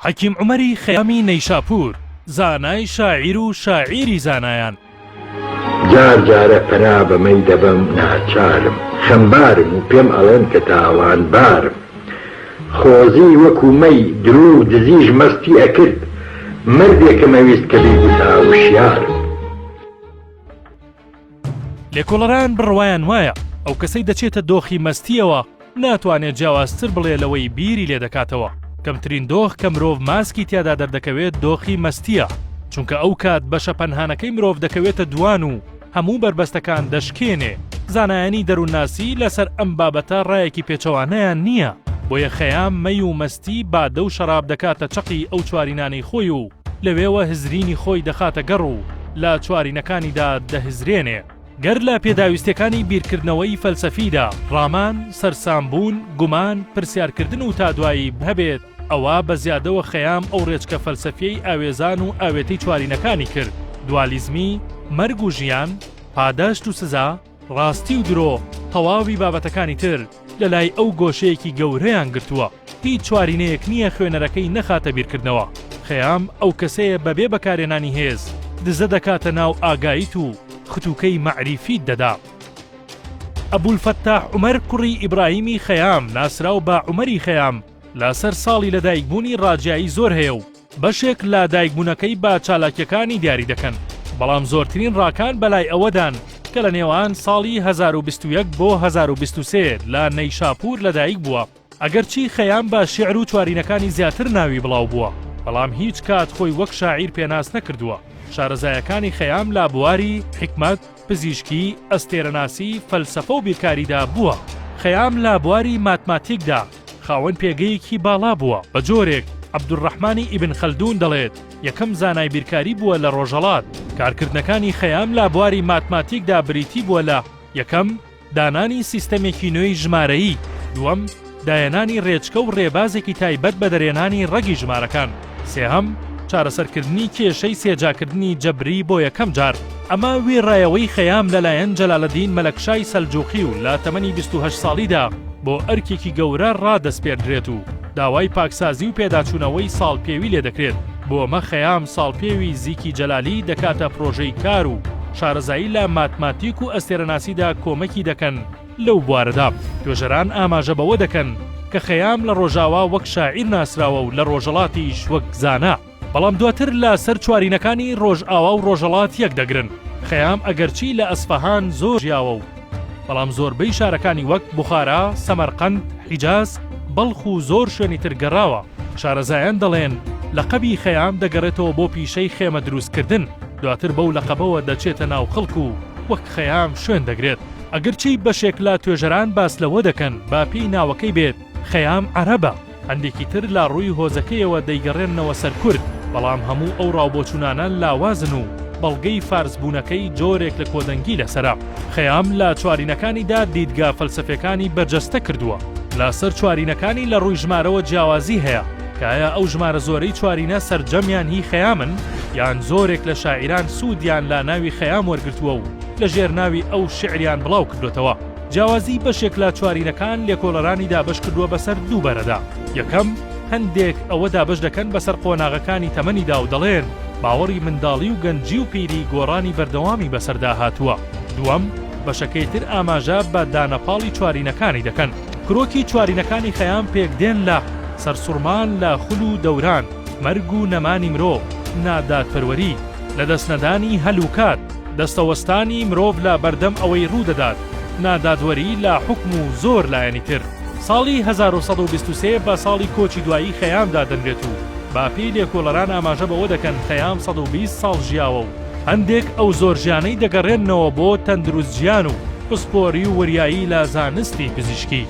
حەکیم عومەری خەیامی نەیشاپوور، زانای شاعیر و شاعیری زانایان. جار جارە پەنا بە مەی دەبەم ناچارم خەمبارم و پێم ئەڵێن کە تاوانبارم خۆزی وەکو مەی درۆ و دزیش مەستی ئەکرد مەردێکم ئەویست کە بیگوتا وشیارم. لێکۆڵەران بڕوایان وایە ئەو کەسەی دەچێتە دۆخی مەستییەوە ناتوانێت جیاوازتر بڵێ لەوەی بیری لێ دەکاتەوە، کەمترین دۆخ کە مرۆڤ ماسکی تیادا دەردەکەوێت دۆخی مەستییە، چونکە ئەو کات بەشە پەنهانەکەی مرۆڤ دەکەوێتە دوان و هەموو بەربەستەکان دەشکێنێ، زانایانی دەروونناسی لەسەر ئەم بابەتە ڕایەکی پێچەوانەیان نییە، بۆیە خەیام مەی و مەستی بادە و شەراب دەکاتە چەقی ئەو چوارینانەی خۆی و لەوێوە هزرینی خۆی دەخاتە گەڕ و لە چوارینەکانیدا دەهزرێنێ. گەر لە پێداویستیەکانی بیرکردنەوەی فەلسەفیدا، ڕامان، سەرسامبوون، گومان، پرسیارکردن و تا دوایی، هەبێت، ئەوا بە زیادەوە خەیام ئەو ڕێچکە فەلسەفیەی ئاوێزان و ئاوێتەی چوارینەکانی کرد، دوالیزمی، مەرگ و ژیان، پاداشت و سزا، ڕاستی و درۆ، تەواوی بابەتەکانی تر لە لای ئەو گۆشەیەکی گەورەیان گرتووە. هیچ چوارینەیەک نییە خوێنەرەکەی نەخاتە بیرکردنەوە. خەیام ئەو کەسەیە بەبێ بەکارهێنانی هێز، دزە دەکاتە ناو ئاگاییت و ختووکەی مەعریفیت دەدا. ئەبولفەتاح عومەر کوڕی ئیبراهیمی خەیام ناسراو بە عومەری خەیام لەسەر ساڵی لەدایکبوونی ڕاجیایی زۆر هەیە و بەشێک لە دایکبوونەکەی بە چالاکییەکانی دیاری دەکەن، بەڵام زۆرترین ڕاکان بەلای ئەوەدان کە لە نێوان ساڵی 1021 بۆ 1023 لە نەیشاپوور لەدایک بووە. ئەگەرچی خەیام بە شیعر و چوارینەکانی زیاتر ناوی بڵاو بووە، بەڵام هیچ کات خۆی وەک شاعیر پێناس نەکردووە. شارەزایەکانی خەیام لە بواری، حیکمەت، پزیشکی، ئەستێرەناسی، فەلسەفە و بیرکاریدا بووە. خەیام لە بواری ماتماتیکدا خاوەن پێگەیەکی باڵا بووە، بە جۆرێک عەبدولڕەحمانی ئیبن خەلدون دەڵێت یەکەم زانای بیرکاری بووە لە ڕۆژهەڵات. کارکردنەکانی خەیام لە بواری ماتماتیکدا بریتی بووە لە، یەکەم، دانانی سیستەمێکی نوێی ژمارەیی، دووەم، داهێنانی رێچکە و رێبازێکی تایبەت بە دەرهێنانی رەگی ژمارەکان، سێهەم، چارەسەرکردنی کێشەی سێجاکردنی جەبری بۆ یەکەم جار. ئەمە وێڕایەوەی خەیام لەلایەن جەلالەدین مەلەکشای سەلجوقی و لە تەمەنی 28 ساڵیدا بۆ ئەرکێکی گەورە ڕادەسپێردرێت و داوای پاکسازی و پێداچوونەوەی ساڵپێوی لێدەکرێت، بۆ ئەمە خەیام ساڵپێوی زیکی جەلالی دەکاتە پرۆژەی کار و شارەزایی لە ماتماتیک و ئەستێرەناسیدا کۆمەکی دەکەن لەو بوارەدا. توێژەران ئاماژە بەوە دەکەن کە خەیام لە ڕۆژاوا وەک شاعیر ناسراوە و لە ڕۆژەڵاتیش وەک زانا. بەڵام دواتر لە سەر چوارینەکانی ڕۆژئاوا و ڕۆژەڵات یەک دەگرن. خەیام ئەگەرچی لە ئەسفەهان زۆر ژیاوە و بەڵام زۆربەی شارەکانی وەک بوخارا، سەمەرقەند، حیجاز، بەڵخ و زۆر شوێنی تر گەڕاوە. شارەزایان دەڵێن لەقەبی خەیام دەگەڕێتەوە بۆ پیشەی خێمە دروستکردن، دواتر بەو لەقەبەوە دەچێتە ناو خەڵک و وەک خەیام شوێن دەگرێت. ئەگەرچی بەشێک لە توێژەران باس لەوە دەکەن بە پێی ناوەکەی بێت خەیام عەرەبە، هەندێکی تر لە ڕووی هۆزەکەیەوە دەیگەڕێننەوە سەر کورد، بەڵام هەموو ئەو ڕاوبۆچوونانە لاوازن و بەڵگەی فارسبوونەکەی جۆرێک لە کۆدەنگی لەسەرە. خەیام لە چوارینەکانیدا دیدگا فەلسەفیەکانی بەرجەستە کردووە. لە سەر چوارینەکانی لە ڕووی ژمارەوە جیاوازی هەیە کە ئایا ئەو ژمارە زۆرەی چوارینە سەرجەمیان هی خەیامن یان زۆرێک لە شاعیران سوودیان لە ناوی خەیام وەرگرتووە و لە ژێر ناوی ئەو شیعریان بڵاو کردۆتەوە. جیاوازی بەشێک لە چوارینەکان لێکۆڵەرانی دابەش کردووە بەسەر دوو بەرەدا، یەکەم، هەندێک ئەوە دابەش دەکەن بەسەر قۆناغەکانی تەمەنیدا و دەڵێن باوەڕی منداڵی و گەنجی و پیری گۆڕانی بەردەوامی بەسەردا هاتووە، دووەم، بەشەکەی تر ئاماژە بە دانەپاڵی چوارینەکانی دەکەن. کرۆکی چوارینەکانی خەیام پێکدێن لە، سەرسوڕمان لە خول و دەوران، مەرگ و نەمانی مرۆڤ، نادادپەروەری، لەدەستنەدانی هەل و کات، دەستەوەستانی مرۆڤ لە بەردەم ئەوەی ڕوودەدات، نادادوەری لە حوکم و زۆر لایەنی تر. ساڵی 1123 بە ساڵی کۆچی دوایی خەیام دادەنرێت و بە پێی لێکۆڵەران ئاماژە بەوە دەکەن خەیام 120 ساڵ ژیاوە و هەندێک ئەو زۆر ژیانەی دەگەڕێننەوە بۆ تەندروست ژیان و پسپۆری و وریایی لە زانستی پزیشکی.